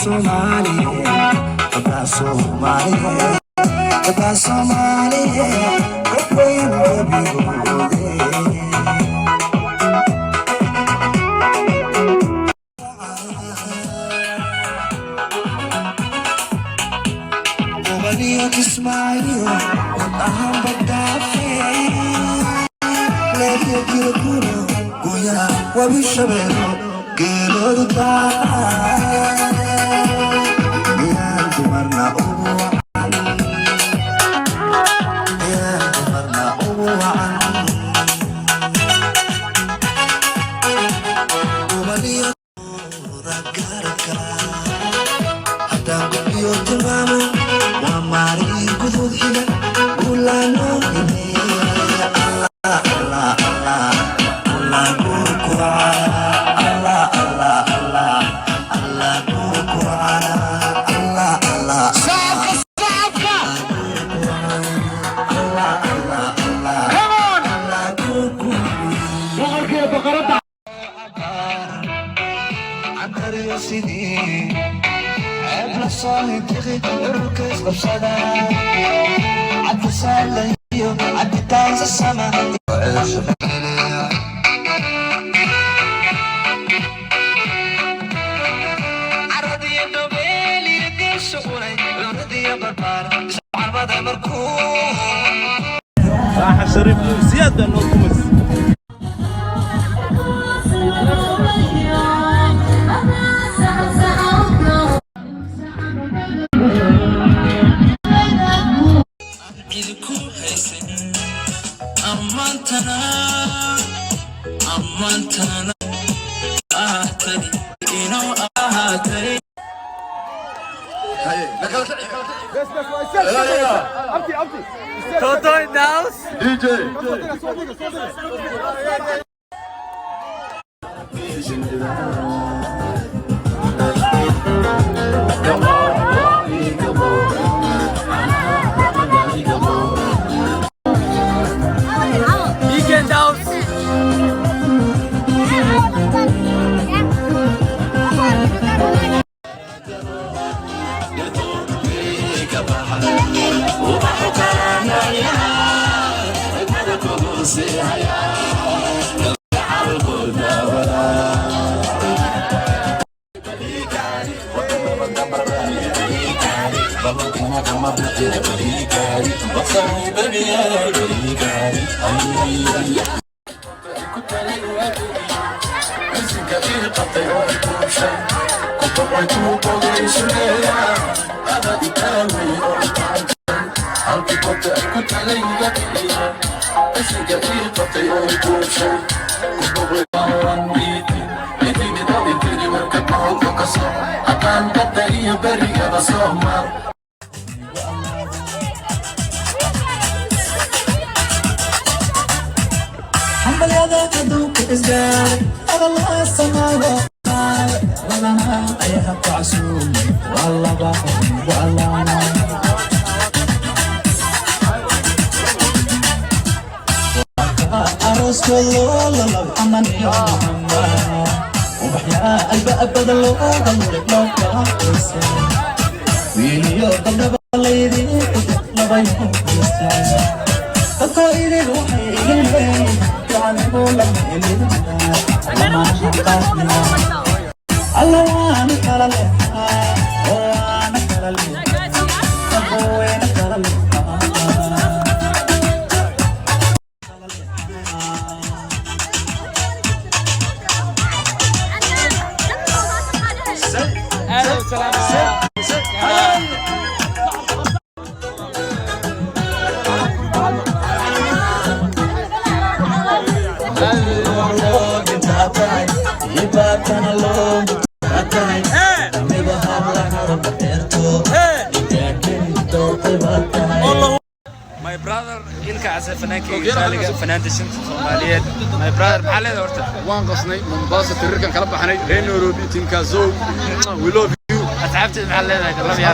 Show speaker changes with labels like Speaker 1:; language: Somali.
Speaker 1: Soomaaliyeed, gabdhaha Soomaaliyeed, gabdhaha Soomaaliyeed, gabdhayn gebigoode. Gobaniyo Kismaayo ahaanba dhaafe, leediyo Kilaguro, guyaha Wabi Shabeelo, geeloodu daaqa, miyaan dumarna ugu wacan? Miyaan dumarna ugu wacan? Gobaniyo garabka haddaan gudbiyo tilmaamo, waa maalin guduud xiga guulaano. Allah, Allah, Allah, Allah, guurkuca. Allah, Allah, Allah, Allah, guurkuca. Allah, Allah.
Speaker 2: Shacabka, shacabka.
Speaker 1: Allah, Allah, Allah.
Speaker 2: Come on.
Speaker 1: Allah, guurkuca.
Speaker 2: Boqorkiiyo boqoradda.
Speaker 1: Cantariyo sidii ceeb la soo hintiqi, ururka isqabsada, cabdisaalayo cabitaansa sama. Caradiyo dhabeeliyo geesu cunay, curadiyo barbaar iscarbada markuu
Speaker 3: Raaxa Shariif Nuur Siyaad baa noo tumays.
Speaker 1: Cidi ku haysan ammaantana, ammaantana ahaatay, inoo ahaatay.
Speaker 2: Bes, bes, waa istaag. Abti, abti.
Speaker 4: Toto in the house.
Speaker 2: DJ. Soo diga, soo diga, soo diga.
Speaker 4: Weekend house.
Speaker 1: Hambalyada adduunka isgaaray, adalaa samaado ladana ayaa ku casuumay, waa laba, waa laba. Arooska loo lalab aman iyo Muhammad, ubaxyaa albaabada looga luray, loo kala xiisay, wiiliyo gabdhaba laydinku labayo xiisay, dadkoo idin waxay idin leeyihin gacanigu lama elina lamaha qaadina. Alla waana kala leexaa, waana kala leexaa, wayna kala leexaa.
Speaker 4: Aad u salaamaya. My brother ilka casa, fanaankayga qaaliga, fanaanta shanta Soomaaliyeed. My brother, maxaa leedahay horta?
Speaker 5: Waan qasnay Mombasa, tirirkan kala baxnay reer Nairobi, tiimkaasow, we love you.
Speaker 4: Asxaabteed maxaa leedahay? Love you.